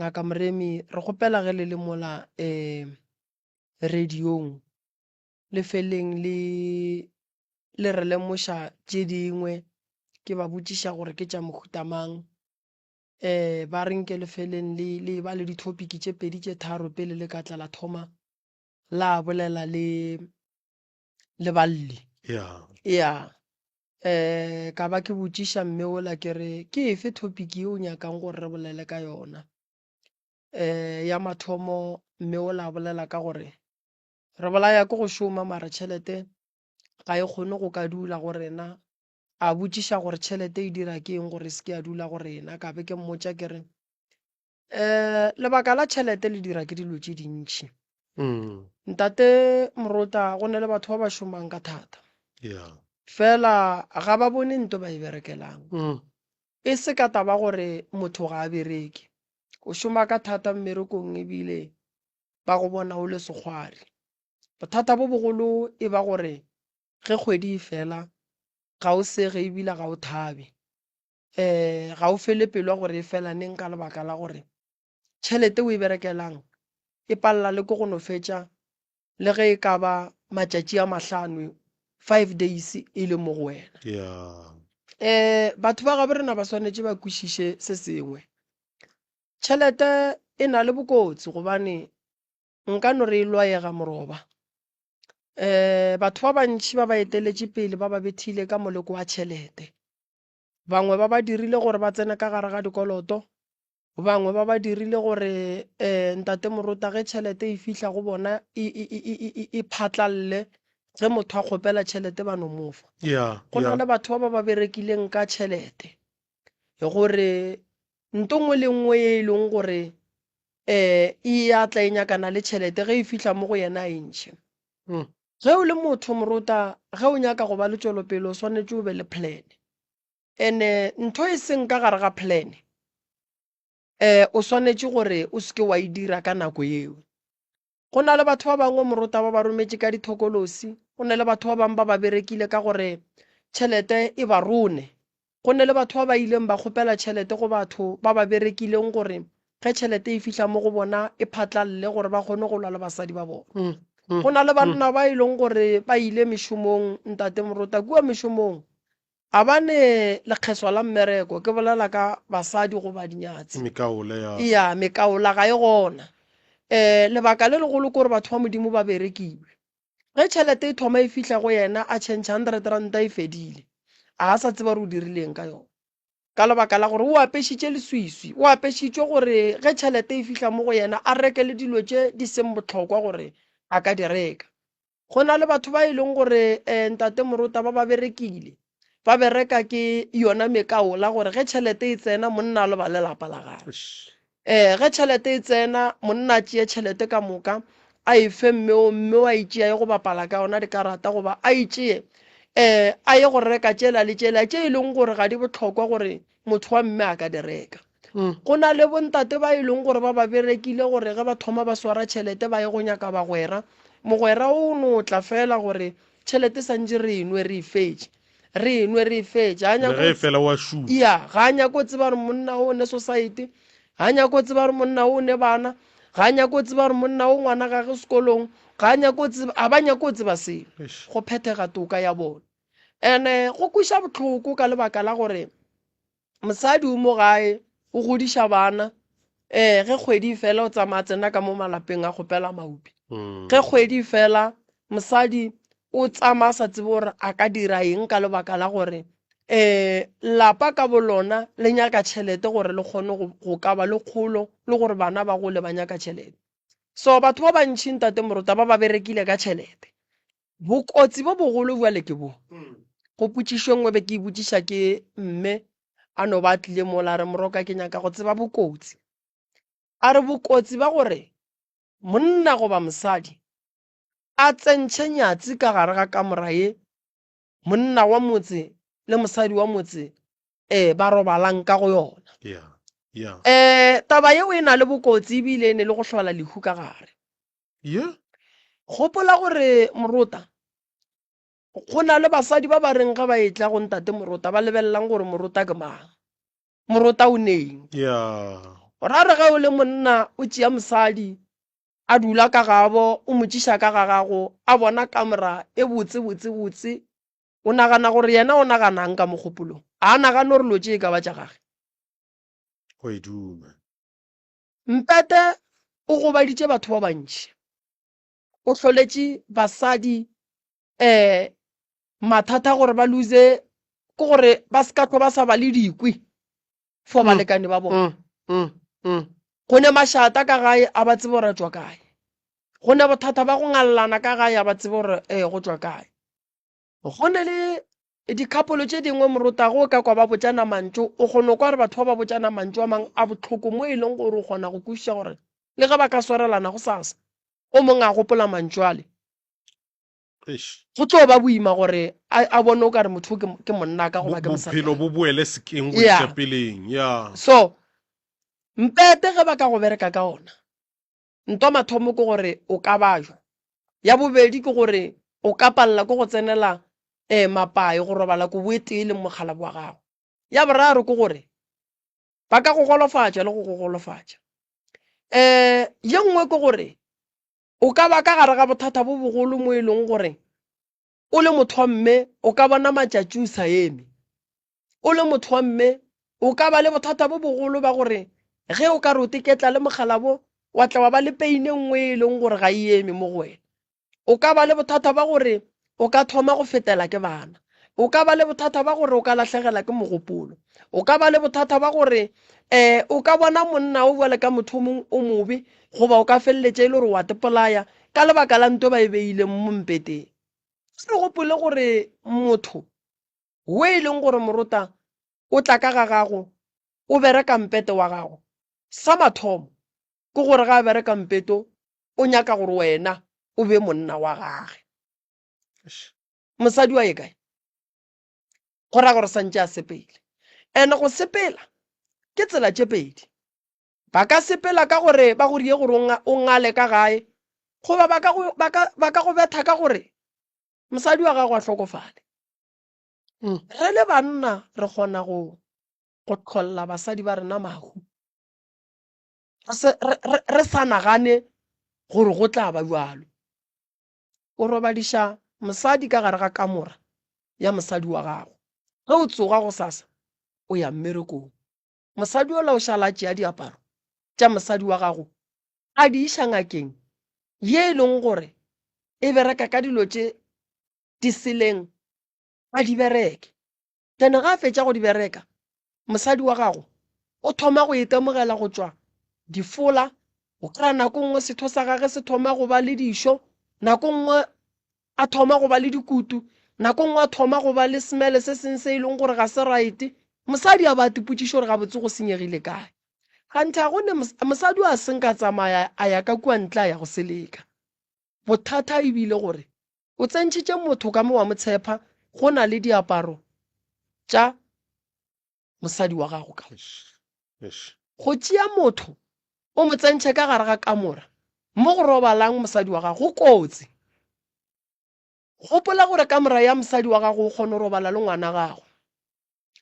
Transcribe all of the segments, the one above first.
Ngaka Moremi, re kgopela ge le le mola um radiong le feleng le le re lemoša tše dingwe, ke ba botšiša gore ke tša mohuta mang. Um ba re nke le feleng le le ba le di-topic tše pedi tše tharo pele le ka tla la thoma la bolela le le balli. Yeah. Ya. Um ka ba ke botšiša mme ola ke re ke efe topic ye o nyakang gore re bolele ka yona. Um ya mathomo mme ola a bolela ka gore re bolaya ke go šoma mara tšhelete ga e kgone go ka dula go rena. A botšiša gore tšhelete e dira ke eng gore e se ke ya dula go rena, ka be ke mmotša ke re um lebaka la tšhelete le dira ke dilo tše dintši. Ntate Morota go ne le batho ba ba šomang ka thata. Yeah. Fela ga ba bone nto ba e berekelang. E se ka taba gore motho ga a bereke. O šoma ka thata mmerekong ebile ba go bona o le sekgwari. Bothata bo bogolo e ba gore ge kgwedi e fela ga o sege ebile ga o thabe. Um ga o fele pelo ya gore e fela neng ka lebaka la gore tšhelete o e berekelang e palela le ke go no fetša le ge e ka ba matšatši a mahlano, five days, e le mo go wena. Yeah. Um batho ba gabo rena ba swanetše ba kwešiše se sengwe. Tšhelete e na le bokotsi gobane nka no re e lwaega moroba. Um batho ba bantši ba ba eteletše pele ba ba bethile ka moleko wa tšhelete. Bangwe ba ba dirile gore ba tsene ka gare ga dikoloto, Bangwe ba ba dirile gore um Ntate Morota ge tšhelete e fihla go bona e, e, e, e, e, e phatlalle, ge motho a kgopela tšhelete ba no mo fa. Yeah, Go na yeah. le batho ba ba ba berekileng ka tšhelete gore nto nngwe le nngwe e e leng gore um e ya tla e nyakana le tšhelete ge e fihla mo go yena a e ntšhe. Ge o le motho Morota, ge o nyaka go ba le tšwelopele o swanetše o be le plan. Ene ntho e seng ka gare ga plan eh o swanetše gore o seke wa e dira ka nako yeo. Go na le batho ba bangwe morota ba ba rometše ka dithokolosi, go na le batho ba bangwe ba ba berekile ka gore tšhelete e ba rone. Go na le batho ba ba ileng ba kgopela tšhelete go batho ba ba berekileng gore ge tšhelete e fihla mo go bona e phatlalle gore ba kgone go lwa le basadi ba bona. Go na le banna ba e leng gore ba ile mešomong ntate morota kua mešomong A ba ne lekgeswa la mmereko, ke bolela ka basadi goba dinyatsi. Mekaola ya. Eya, mekaola ga e gona. Um lebaka le legolo ke gore batho ba Modimo ba berekilwe. Ge tšhelete e thoma e fihla go yena a tšhentšha hundred ranta e fedile. A ga sa tseba gore o dirile eng ka yona. Ka lebaka la gore o apešitše leswiswi, o apešitšwe gore ge tšhelete e fihla mo go yena a reke le dilo tše di seng bohlokwa gore a ka di reka. Go na le batho ba e leng gore um Ntate Morota ba ba berekile, ba bereka ke yona mekaola gore ge tšhelete e tsena monna a lebale lapa la gagwe. Um ge tšhelete e tsena monna a tšee tšhelete ka moka a e fe mme o, mme o a e tšea ye go bapala ka yona dikarata goba a e tšee um a ye go reka tšela le tšela tše e leng gore ga di bohlokwa gore motho wa mme a ka di reka. Go na le bontate ba e leng gore ba ba berekile gore ge ba thoma ba swara tšhelete ba ye go nyaka bagwera. Mogwera o no tla fela gore tšhelete santše re e nwe re e fetše, re e nwe re e fetše. Ga a Le nyake ge e fela o a šutha. Ya, ga a nyake go tseba gore monna o ne society, ga a nyake go tseba gore monna o ne bana, ga a nyake go tseba gore monna o ngwana gage sekolong, ga a nyake go tseba, ga ba nyake go tseba selo. Go phethega toka ya bona. Ene go kweša bohloko ka lebaka la gore mosadi o mo gae o godiša bana um ge kgwedi e fela o tsamaya tsena ka mo malapeng a kgopela maupi. Ge kgwedi e fela mosadi o tsamaya a sa tsebe gore a ka dira eng ka lebaka la gore um lapa ka bo lona le nyaka tšhelete gore le kgone go ka ba le kgolo le gore bana ba gole ba nyaka tšhelete. So batho ba bantši Ntate Morota ba ba berekile ka tšhelete. Bokotsi bo bogolo bjale ke bo. Go potšišo e nngwe be ke e botšiša ke mme a no ba a tlile mola a re Moroka ke nyaka go tseba bokotsi. A re bokotsi ba gore monna goba mosadi a tsentšhe nyatsi ka gare ga kamora ye monna wa motse le mosadi wa motse um ba robalang ka go yona. Yeah, yeah. Um taba yeo e na le bokotsi ebile e ne le go hlola lehu ka gare. Ye? Gopola gore Morota, go na le basadi ba ba reng ge ba etla go ntate Morota ba lebelelang gore Morota ke mang. Morota o neng. Yeah. Ra re ge o le monna o tšea mosadi a dula ka gabo o mo tšiša ka ga gago a bona kamora e botse botse botse o nagana gore yena o naganang ka mogopolong a nagane gore lo tše e ka ba tša gage Go e duma. Mpete o gobaditše batho ba bantši o hloletše basadi um mathata gore ba lose ke gore ba se ka hlwa ba sa ba le dikwi for balekane ba bona. Go ne mašata ka gae a ba tsebe gore a tšwa kae. Go ne bothata ba go ngallana ka gae a ba tsebe gore ee go tšwa kae. Go ne le dikhapolo tše dingwe morotago o ka kwa ba botšana mantšu, o kgona go kwa gore batho ba ba botšana mantšu a mangwe a bohloko mo e leng gore o kgona go kwešiša gore le ge ba ka swarelana gosasa o mongwe a gopola mantšu ale. Go tlo ba boima gore a bone o kare motho ke monna ka goba ke mosadi. Bophelo bo boele sekeng go iša peleng. Ya. So mpete ge ba ka go bereka ka ona, ntwa mathomo ke gore o ka bajwa. Ya bobedi ke gore o ka palela ke go tsenela um mapae go robala kobo e tee le mokgalabo wa gago. Ya boraro ke gore ba ka go golofatša le go go golofatša. Um ye nngwe ke gore O ka ba ka gare ga bothata bo bogolo mo e leng gore o le motho wa mme o ka bona matšatši o sa eme. O le motho wa mme o ka ba le bothata bo bogolo ba gore ge o ka re o teketla le mokgalabo wa tla wa ba le pain e nngwe e leng gore ga e eme mo go wena. O ka ba le bothata ba gore o ka thoma go fetela ke bana. O ka ba le bothata ba gore o ka lahlegela ke mogopolo. O ka ba le bothata ba gore um o ka bona monna o bjale ka motho o mongwe o mobe goba o ka feleletša e le gore wa tepolaya ka lebaka la nto ba e beileng mo mpeteng. Re gopole gore motho o e leng gore morota o tla ka ga gago o bereka mpete wa gago, sa mathomo ke gore ga a bereka mpeto o nyaka gore wena o be monna wa gage. Mosadi wa ye kae? Go ra gore santše a sepele. And go sepela ke tsela tše pedi. Ba ka sepela ka gore ba go rie gore o ngale ka gae, goba ba ka go, ba ka, ba ka go betha ka gore mosadi wa gago a hlokofale. Re le banna re kgona go go hlolla basadi ba rena mahu. Re se, re, re, re sa nagane gore go tla ba bjalo. O robadiša mosadi ka gare ga kamora ya mosadi wa gago. Ge o tsoga gosasa o ya mmerekong, mosadi yola o šala a tšea diaparo tša mosadi wa gago a di iša ngakeng ye e leng gore e bereka ka dilo tše di seleng a di bereke. Then ga a fetša go di bereka, mosadi wa gago o thoma go itemogela go tšwa difola, o kry-a nako nngwe setho sa gage se thoma go ba le dišo, nako nngwe a thoma go ba le dikutu, nako nngwe a thoma go ba le smell se seng se e leng gore ga se right. Mosadi a ba a tipotšiša gore gabotse go senyegile kae. Kganthe ga go ne mosadi o a seng ka tsamaya a ya ka kua ntle a ya go seleka. Bothata e bile gore O tsentšhitše motho ka mo wa mo tshepa go na le diaparo tša mosadi wa gago ka mo. Go tšea motho o mo tsentšhe ka gare ga kamora mo go robalang mosadi wa gago go kotsi. Gopola gore kamora ya mosadi wa gago o kgona go robala le ngwana gago.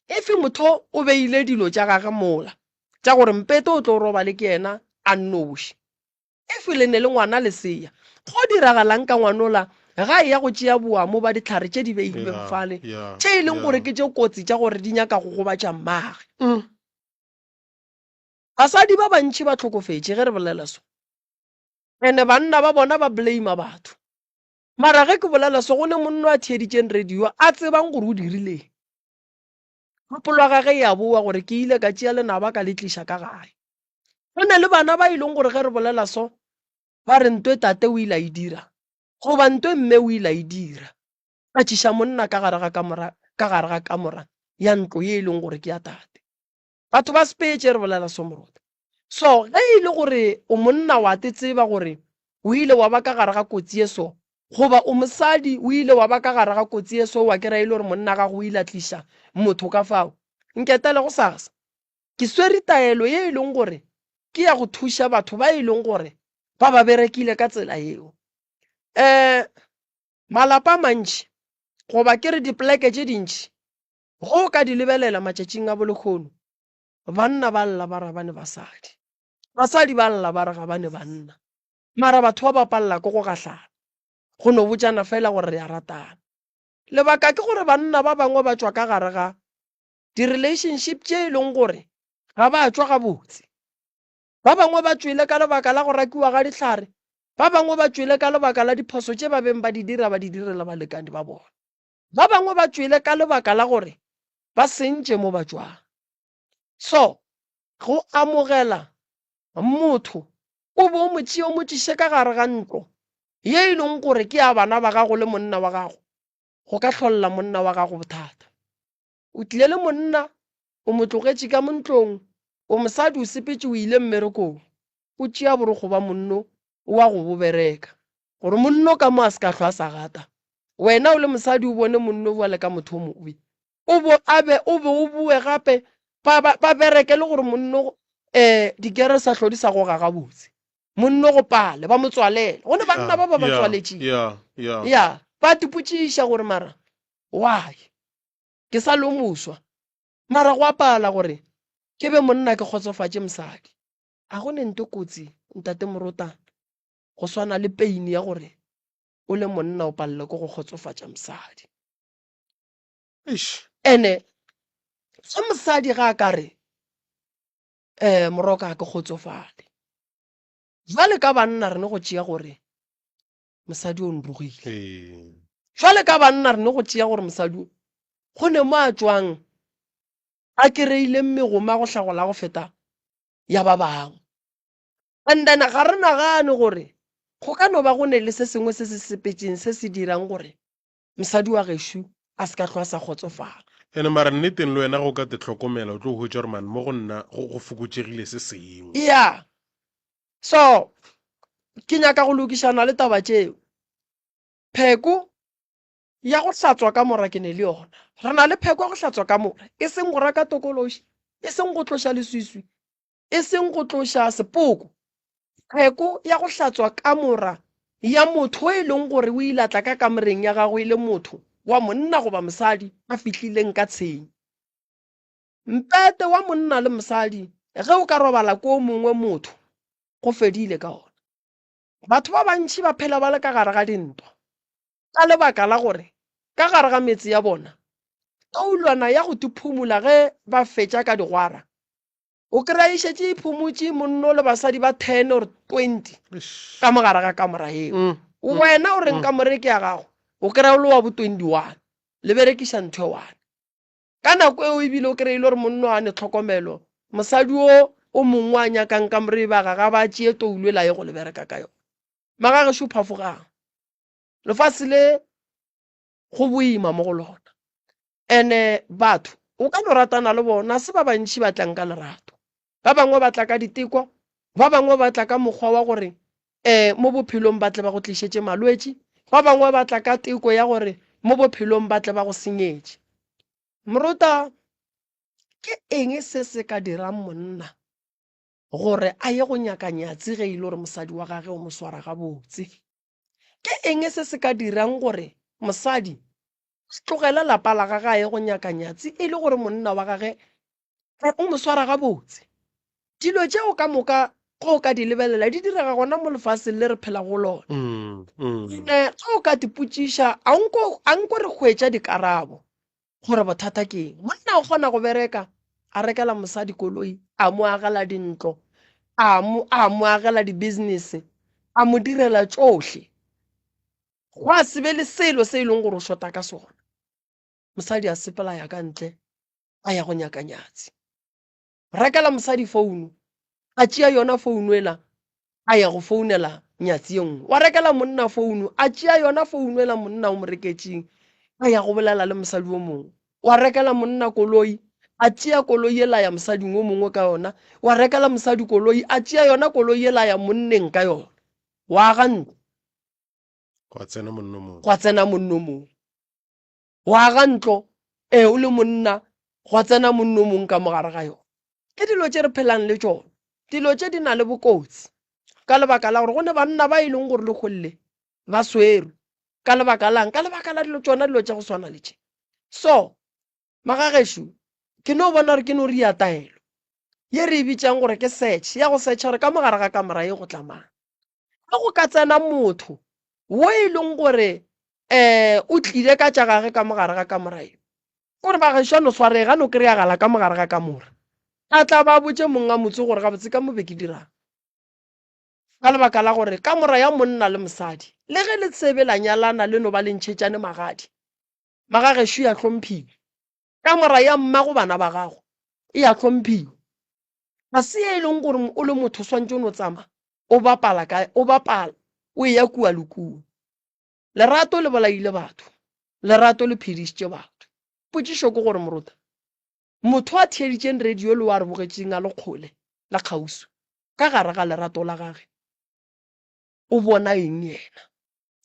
Efe motho o beile dilo tša gage mola tša gore mpete o tlo robale ke yena a nnoši. If le ne le ngwana lesea, go diragalang ka ngwanola ga e ya go tšea boamo ba dihlare tše di beilweng fale, tše e leng gore ke tše kotsi tša gore di nyaka go gobatša mmage? Basadi ba bantši ba hlokofetše ge re bolela so, ene banna ba bona ba blame batho. Mara ge ke bolela so, go ne monno a theeditšeng radio a tsebang gore o dirileng. Kgopolo ya gage e a boa gore ke ile ka tšea lenaba ka le tliša ka gae. Go na le bana ba e leng gore ge re bolela so, ba re ntwe tate o ile a e dira, goba ntwe mme o ile a e dira. Ba tšiša monna ka gare ga kamora, ka gare ga kamora ya ntlo ye e leng gore ke ya tate. Batho ba sepetše re bolela so moruti. So ge e le gore o monna wa te tseba gore o ile wa ba ka gare ga kotsi ye so, goba o mosadi o ile wa ba ka gare ga kotsi ye so, wa kry-a e le gore monna gago o ile a tliša motho ka fao, nketele gosasa. Ke swere taelo ye e leng gore ke ya go thuša batho ba e leng gore ba ba berekile ka tsela yeo. Um malapa a mantši goba ke re dipoleke tše dintši ge o ka di lebelela matšatšing a bolekgono banna ba lla ba ra bane basadi. Basadi ba lla ba re ga ba ne banna. Mara batho ba ba palela ke go gahlana, go no botšana fela gore re a ratana. Lebaka ke gore banna ba bangwe ba tšwa ka gare ga di-relationship tše e leng gore ga ba tšwa gabotse. Ba bangwe ba tšwele ka lebaka la go rakiwa ga dihlare, ba bangwe ba tšwele ka lebaka la diphoso tše ba beng ba di dira ba di direla balekane ba bona. Ba bangwe ba tšwele ka lebaka la gore ba sentše mo ba tšwang. So, go amogela motho o be o mo tšee o mo tliše ka gare ga ntlo ye e leng gore ke ya bana ba gago le monna wa gago, go ka hlolla monna wa gago bothata. O tlile le monna, o mo tlogetše ka mo ntlong, o mosadi o sepetše o ile mmerekong, o tšea borokgo ba monno o wa go bo bereka, gore monno ka mo a se ka hlwa a sa gata. Wena o le mosadi o bone monno bjale ka motho o mobe, o bo a be o be o boe gape ba, ba, ba bereke le gore monno um dikere sa hlo di sa goga gabotse monno go pale ba mo tswalele go ne banna ba ba ba tswaletšeng ya ba tipotšiša gore mara why ke sa le moswa mara go apala gore ke be monna ke kgotsofatše mosadi a go ne nto kotsi ntate morota go swana le peini ya gore o le monna o palele ke go kgotsofatša mosadi Eish. Ene ge mosadi ga a ka re um moroka ga ke kgotsofale, jwale ka banna re ne go tšea gore mosadi o nrogile. Ee. Jwale ka banna re ne go tšea gore mosadi o go ne mo a tšwang a kereileng megoma go hlagola go feta ya ba bangwe. And then ga re nagane gore go ka no ba go ne le se sengwe se se sepetšeng se se dirang gore mosadi wa gešo a se ka hlwa a sa kgotsofala. Ene mara nneteng le wena ge o ka te hlokomela o tlo hwetša gore man mo go nna go go fokotšegile se sengwe. Yeah. So ke nyaka go lokišana le taba tšeo. Pheko ya go hlatswa kamora ke ne le yona. Re na le pheko ya go hlatswa kamora, e seng go reka tokološi, e seng go tloša leswiswi, e seng go tloša sepoko. Pheko ya go hlatswa kamora ya motho e leng gore o ile a tla ka kamoreng ya gago e le motho wa monna goba mosadi a fihlileng ka tshenyo. Mpete wa monna le mosadi ge o ka robala ko mongwe motho go fedile ka ona. Batho ba bantši ba phela ba le ka gare ga dintwa ka lebaka la gore ka gare ga metse ya bona taulwana ya go tiphumula ge ba fetša ka digwara O kry-a e šetše e phomotše monno le basadi ba 10 or 20 ka mo gare ga kamora eo. Mm, mm, Wena o reng mm. kamore ke ya gago, o kry-a o le wa bo 21 le berekiša ntho e one. Ka nako eo ebile o kry-ile gore monno a ne tlhokomelo, mosadi o o mongwe a nyakang kamore e ba ga ga ba tšee toulo e la ye go le bereka ka yona. Magagešo phafogang. Lefase le go boima mo go lona. Ene batho o ka no ratana le bona, se ba bantši ba tlang ka lerato. Ba bangwe ba tla ka diteko, ba bangwe ba tla ka mokgwa wa gore um mo bophelong ba tle ba go tlišetše malwetši, ba bangwe ba tla ka teko ya gore mo bophelong ba tle ba go senyetše. Morota, ke eng se se ka dirang monna gore a ye go nyaka nyatsi ge e le gore mosadi wa gage o mo swara gabotse? Ke eng se se ka dirang gore mosadi a tlogele lapa la gage a ye go nyaka nyatsi e le gore monna wa gage o mo swara gabotse? Dilo tšeo ka moka ge o ka di lebelela di direga gona mo lefaseng le re phela go lona. Ene ge o ka dipotšiša a nko re hwetša dikarabo gore bothata ke eng. Monna o kgona go bereka a rekela mosadi koloi, a mo agela dintlo, a mo, a mo agela di-business, a mo direla tšohle. Gwa se be le selo se e leng gore o shota ka sona. Mosadi a sepela ya ka ntle a ya go nyaka nyatsi. Rekela mosadi founu, a tšea yona founu ela a ya go founela nyatsi ye nngwe. Wa rekela monna founu, a tšea yona founu ela monna o mo reketšeng a ya go bolela le mosadi o mongwe. Wa rekela monna koloi, a tšea koloi ela ya mosading o mongwe ka yona. Wa rekela mosadi koloi, a tšea yona koloi ela ya monneng ka yona. Wa aga ntlo. Gwa tsena monno mongwe. Gwa tsena monno mongwe. Wa aga ntlo, ee, o le monna, gwa tsena monno mong ka mogare ga yona. Ke dilo tše re phelang le tšona. Dilo tše di na le bokotsi ka lebaka la gore go ne banna ba e leng gore le golle ba swerwe ka lebaka lang? Ka lebaka la dilo tšona dilo tša go swana le tše. So, magagešo, ke no bona gore ke no ria taelo. ye re e bitšang gore ke search, ya go searcha gore ka mo gare ga kamora ye go tla mang. Ge go ka tsena motho wo e leng gore um o tlile ka tša gage ka mo gare ga kamora ye, o re bagešo a no swarega, a no kry-agala ka mo gare ga kamora, a tla ba botše monga motse gore gabotse ka mo be ke dirang. Ka lebaka la gore kamora ya monna le mosadi, le ge le tsebe la nyalana le no ba le ntšhetšane magadi, magagešo ya hlomphiwa. Kamora ya mmago bana ba gago e a hlomphiwa. Ga se ye e leng gore o le motho o swantše o no tsama o bapala ka o bapala o eya kua le kua. Lerato le bolaile batho, lerato le phedišitše batho. Potšišo ke gore morota, motho a theeditšeng radio le o a re bogetšeng a le kgole le kgauswi ka gare ga lerato la gage o bona eng yena?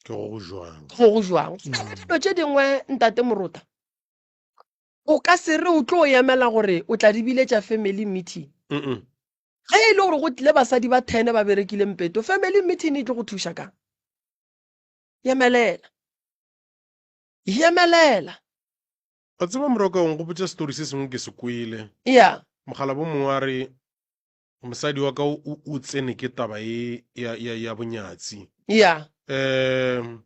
Ke go go jwang? Go go jwang? Go na le dilo tše dingwe ntate morota o ka se re o tlo emela gore o tla di biletša family meeting. Ge e le gore go tlile basadi ba 10 ba berekile mpeto, family meeting e tlo go thuša kang? Yemelela. Yemelela. Wa tseba moroka o nkgopotša story se sengwe ke se kwele. Ya. Mokgalabo mongwe a re mosadi wa ka o, o tsene ke taba e ya, ya, ya bonyatsi. Ya. Um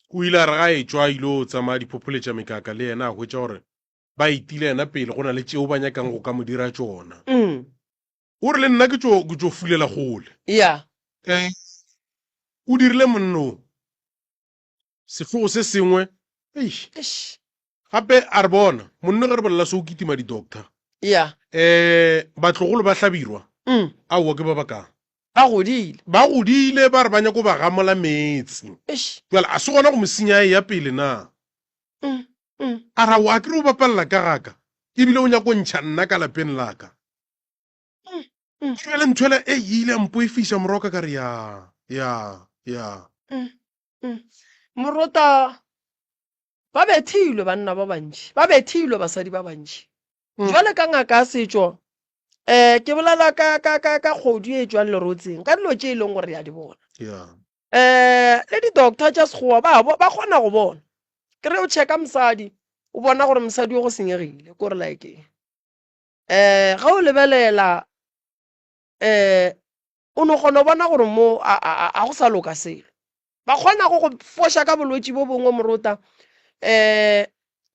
o ile a re ga etšwa a ile o tsamaya diphopholetša mekaka le yena a hwetša gore ba etile yena pele go na le tšeo ba nyakang go ka mo dira tšona. O re le nna ke tšo ke tšo fulela kgole. Ya. Um o dirile monno sehlogo se sengwe eish. Eish. Gape a re bona monno ge re bolela so o kitima di-doctor. Ya. Um batlogolo ba Hlabirwa Mm. aowa ke ba bakang? Ba godile. Ba godile ba re ba nyako ba gamola meetse. Eish. Bjale a se gona go mo senya a eya pele na? Mm. Mm. A ra o a kere o bapalela ka ga ka ebile o nyako ntšha nna ka lapeng la ka. Mm. Mm. Bjale ntho ela e ile ya mpoifiša moroka ka re ya ya ya. Mm. Mm. Morota ba bethilwe banna ba bantši, ba bethilwe basadi ba bantši. Mm. Jwale ka ngaka ya setšo um ke bolela ka ka ka ka kgodu e tšwang lerotseng ka dilo tše e leng gore re a di bona. Yeah. Um le di-doctor tša sekgowa ba ba kgona go bona. Ke re o checka mosadi o bona gore mosadi o go senyegile ko re like um ge o lebelela um o no kgona go bona gore mo a go sa loka selo. Ba kgona go go foša ka bolwetši bo bongwe morota um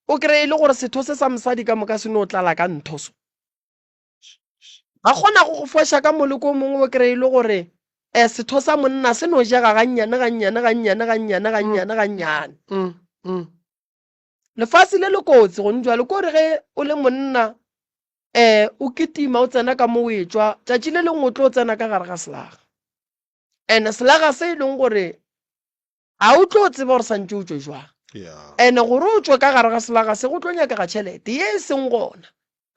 o kry-e le gore setho se sa mosadi ka moka se no tlala ka ntho so. Ba kgona go go foša ka moleko o mongwe o kry-e le gore um setho sa monna se no jega gannyane gannyane gannyane gannyane gannyane gannyane. Mm, mm. Lefase le le kotsi gone jwale ko re ge o le monna um o kitima o tsena ka mo o etšwa tšatši le lengwe o tlo tsena ka gare ga selaga and selaga se e leng gore a o tlo tseba gore santse o tšwe jwang Yeah. and gore o tšwe ka gare ga selaga se go tlo nyakega tšhelete ye e seng gona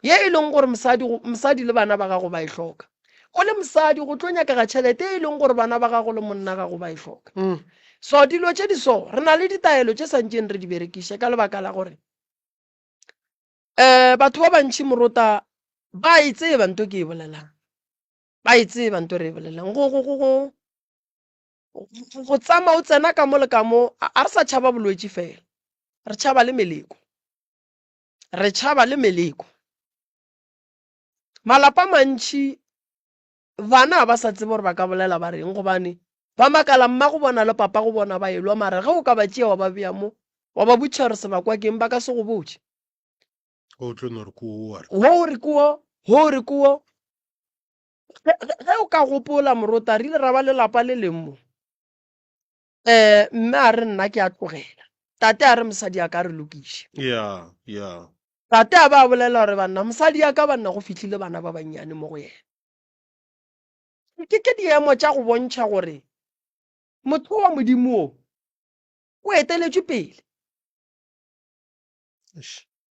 ye e leng gore mosadi mosadi le bana ba gago ba e hloka o le mosadi go tlo nyakega tšhelete e leng gore bana ba gago le monna gago ba e hloka Mm. so dilo tše di so re na le ditaelo tše santseng re di berekiše ka lebaka la gore um batho ba bantši morota ba e tseba nto ke e bolelang ba e tseba nto re e bolelang go go go go go tsama o tsena ka mo le ka mo a re sa tšhaba bolwetši fela re tšhaba le meleko re tšhaba le meleko malapa mantši bana ba sa tsebe gore ba ka bolela ba reng gobane ba makala mma go bona le papa go bona ba elwa mara ge o ka ba tšea wa ba bea mo wa ba botša gore sebakwa keng ba ka se go botše O tlo no re ko wa re. Wo re ko, wo re ko. Ge o ka gopola morota re ile ra ba lelapa le leng mo. Eh mme a re nna ke a tlogela. Tate a re mosadi a ka re lokiše. Yeah, yeah. Tate a ba bolela gore banna mosadi ya ka banna go fihlile bana ba bannyane mo go yena. Ke ke diemo tša go bontšha gore motho wa Modimo o o eteletšwe pele.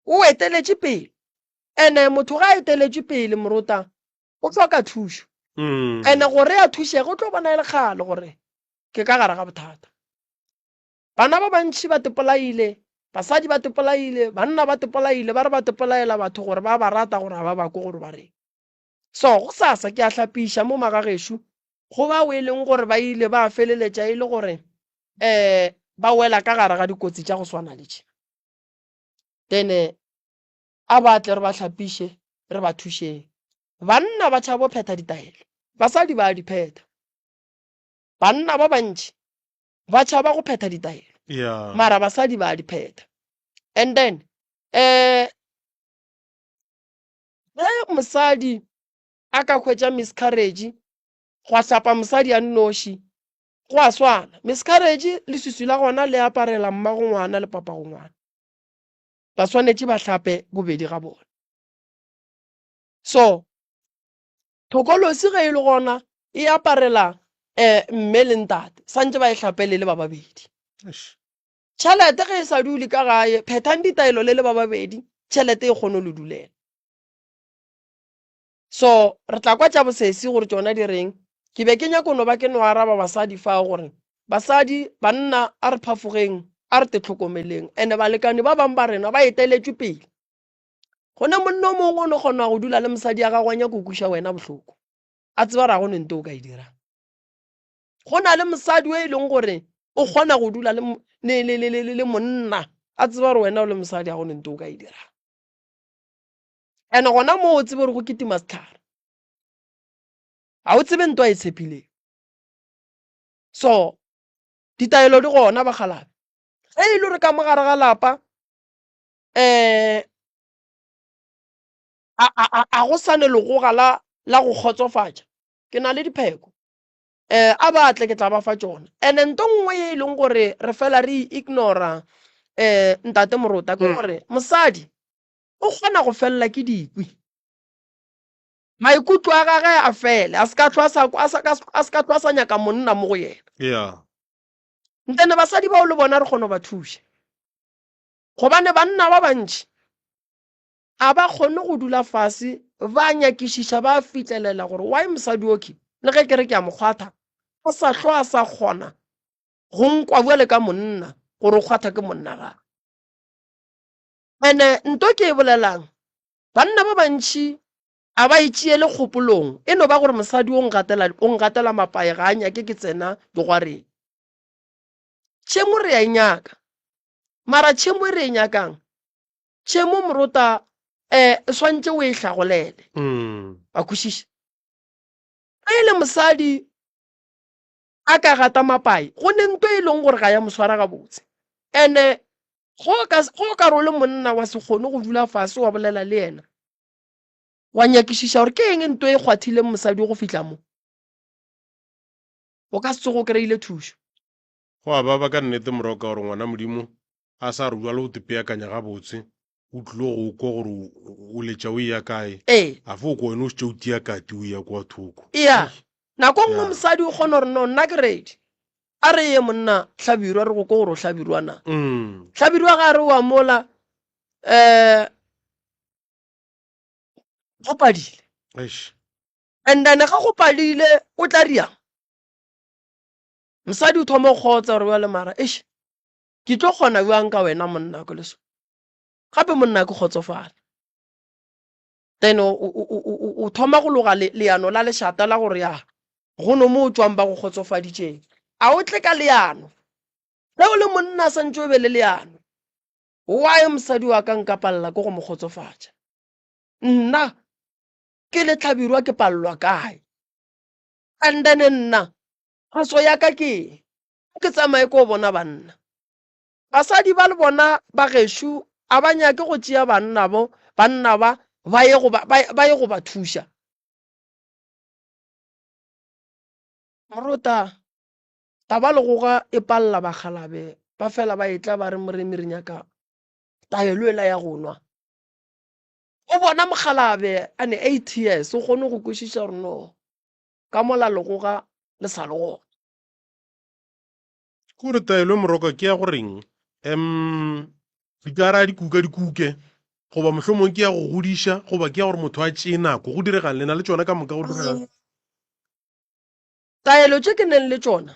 O eteletše pele. Ene motho ga a eteletše pele morota o hloka thušo. Mm. Ene gore a thušege o tlo bona e le kgale gore ke ka gare ga bothata. Bana ba bantši ba tepolaile, basadi ba tepolaile, banna ba tepolaile, ba re ba tepolaela batho gore ba ba rata gore ga ba ba kwe gore ba reng. So go sasa ke a hlapiša mo magagešo go bao e leng gore ba ile ba feleletša e le gore um ba wela ka gare ga dikotsi tša go swana le tše. Then a ba tle re ba hlapiše re ba thušeng. Banna ba tšhaba go phetha ditaelo, basadi ba a di phetha. Banna ba bantši ba tšhaba go phetha ditaelo, Yeah. mara basadi ba a di phetha. And then eh ge mosadi a ka hwetša miscarriage gwa hlapa mosadi a nnoši go a swana. Miscarriage leswiswi la gona le aparela mmago ngwana le papago ngwana. Ba swanetše ba hlape bobedi ga bona. So thokolosi ge e le gona e aparela um mme le ntate, santše ba e hlapele le ba babedi. Tšhelete ge e sa dule ka gae, phethang ditaelo le le ba babedi, tšhelete e kgone le dulela. So re tla kwa tša bosesi gore tšona di reng. Ke be ke nyako no ba ke no araba basadi fao gore basadi, banna a re phafogeng, a re tetlhokomeleng, ene balekane ba bang ba rena ba eteletšwe pele. Gone monna o mongwe o no kgona go dula le mosadi ya gagwe a nyako kweša wena bohloko, a tseba gore ga go ne nto o ka e dirang. Go na le mosadi o e leng gore o kgona go dula le monna a tseba gore wena o le mosadi ga go ne nto o ka e dirang. And gona moo o tsebe gore go kitima setlhare, ga o tsebe nto a e tshepileng. So ditaelo di gona bakgalabe, ge e le gore ka mo gare ga lapa um a go sane legoga la la go kgotsofatša, ke na le dipheko um a ba tle ke tla ba fa tšona. And-e nto nngwe ye e leng gore re fela re e ignora um ntate Morota ke gore mosadi o kgona go felela ke dikwi, maikutlo a gage a fele, a se ka hlwa a se ka hlwa a sa nyaka monna mo go yena. Yeah. Ntene basadi bao le bona re kgona go ba thuša, gobane banna ba bantši a ba kgone go dula fase ba nyakišiša ba fihlelela gore why mosadi oke le ge ke re ke a mo kgwatha a sa hlwa a sa kgona go nkwa bjale ka monna gore o kgwatha ke monna gage. Ene nto ke e bolelang, banna ba bantši a ba e tšeele kgopolong, e no ba gore mosadi o ngatela, o ngatela mapae ga a nyake ke tsena digwareng. Tšhemo re a e nyaka, mara tšhemo e re e nyakang, tšhemo morota um swantše o e hlagolele. Wa kwešiša? Ge e le mosadi a ka gata mapae, go ne nto e leng gore ga ya mo swara gabotse. Ene go ka go ka re o le monna wa se kgone go dula fase wa bolela le yena, wa nyakišiša gore ke eng nto e kgwathileng mosadi go fihla mo, o ka se tsoge o kry-ile thušo. Go a baba ka nnete Moroka gore ngwana Modimo a sa re bjalo o tepeakanya gabotse, o tlilo go kwa gore o letša o eya kae. Ee. A fo kwa wena o šetše o tia kati o eya kwa thoko. Eya. Nako nngwe mosadi o kgona gore no nna ke ready. A re ye monna Hlabirwa re go ko gore o Hlabirwa na. Mm. Hlabirwa ga re wa mola eh go padile. Eish. And then ga go padile o tla riang? Mosadi o thoma go kgotsa gore bjale mara eish ke tlo kgona bjang ka wena monna ke le so. Gape monna ke kgotsofala. Then o thoma go loga leano la lešata la gore ya go no mo o tšwang ba go kgotsofaditšeng. A o tle ka leano. Ge o le monna santše o be le leano. Why mosadi wa ka nka palela ke go mo kgotsofatša? Nna ke le Hlabirwa ke palelwa kae? And then nna phoso ya ka ke eng? Ke tsamaye ko bona banna. Basadi ba le bona ba gešo a ba nyake go tšea banna bo, banna ba, ba ye go ba, ba, ba ye go ba thuša. Morota, taba legoga e palela bakgalabe, ba fela ba etla ba re moremi re nyaka taelo ela ya go nwa. O bona mokgalabe a ne 8 years, o kgone go kwešiša gore no, ka mola legoga le sa le gona. Ke gore taelo moroka ke ya goreng um dikara di kuka di kuke goba mohlomong ke ya go godiša goba ke ya gore motho a tšee nako go diregang le na le tšona ka moka go diregang Taelo tše ke neng le tšona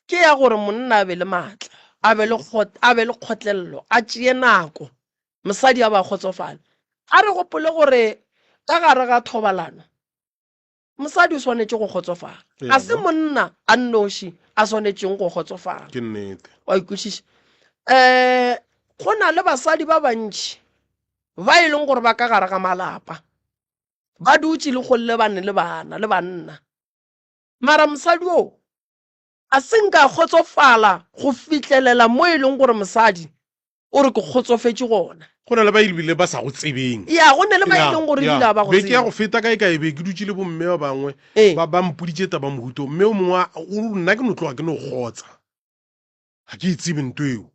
ke ya gore monna a be le maatla, a be le a be le kgotlelelo, a tšee nako, mosadi a ba kgotsofale. A re gopole gore ka gare ga thobalano mosadi o swanetše go kgotsofala, ga se monna a nnoši a swanetšeng go kgotsofala. Ke nnete. Wa ikwešiša? Um go na le basadi ba bantši ba e leng gore ba ka gare ga malapa. Ba dutše le golle bane le bana le banna. Mara mosadi o a se nka kgotsofala go fihlelela mo e leng gore mosadi o re ke kgotsofetše gona. Go na le ba ebile ba sa go tsebeng. Ya, go na le ba e leng gore ebile ga ba go tsebe. Beke ya go feta kae kae be ke dutše le bomme ba bangwe ba ba mpoditše taba mohuto. Mme o mongwe o re nna ke no tloga ke no kgotsa. Ga ke e tsebe nto eo.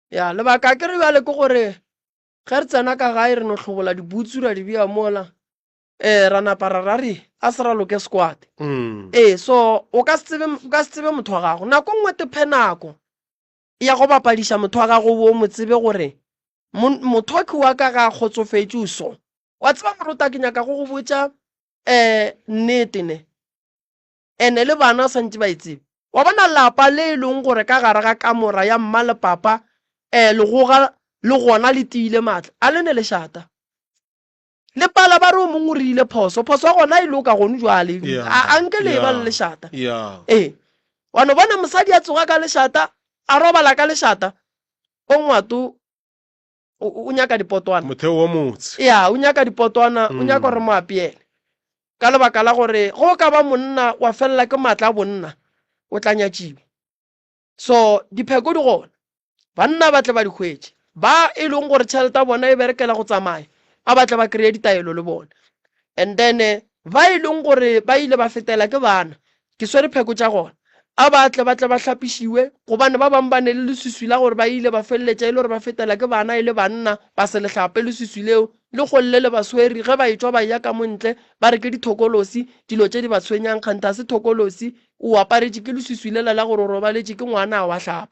Ya, lebaka ke re bjale ke gore ge re tsena ka gae re no hlobola dibutsu ra di bea mola eh ra napa ra ra re a se raloke squad. Ee, so o ka se tsebe o ka se tsebe motho wa gago. Nako nngwe te phe nako ya go bapadiša motho wa gago o mo tsebe gore motho wa ka ga a kgotsofetše o so. Wa tseba morota ke nyaka go go botša um nnete ne. Ene le bana swantše ba e tsebe. Wa bona lapa le e leng gore ka gare ga kamora ya mma le papa um legoga le gona le tiile maatla, a le ne lešata. Le pala ba re o mongwe o rile phoso, phoso ya gona e loka gone jwale, a a nke le eba le lešata. Ee, wa no bona mosadi a tsoga ka lešata, a robala ka lešata, o ngwato o nyaka dipotwana. Motheo wa motse. Ya, o nyaka dipotwana, o nyaka gore mo apeele. Ka lebaka la gore go ka ba monna wa felela ke maatla a bonna, o tla nyatšiwa. So dipheko di gona, banna ba tle ba di hwetše. Ba e leng gore tšhelete ya bona e berekela go tsamaya, a ba tle ba kry-e ditaelo le bona. And then ba e leng gore ba ile ba fetela ke bana, ke swere pheko tša gona, a ba tle ba tle ba hlapišiwe, gobane ba bangwe ba ne le leswiswi la gore ba ile ba feleletša e le gore ba fetela ke bana e le banna, ba se le hlape leswiswi leo, le golle le ba swere, ge ba etšwa ba eya ka mo ntle, ba re ke dithokolosi, dilo tše di ba tshwenyang, kganthe ga se thokolosi, o aparetše ke leswiswi lela la gore o robaletše ke ngwana a wa hlapa.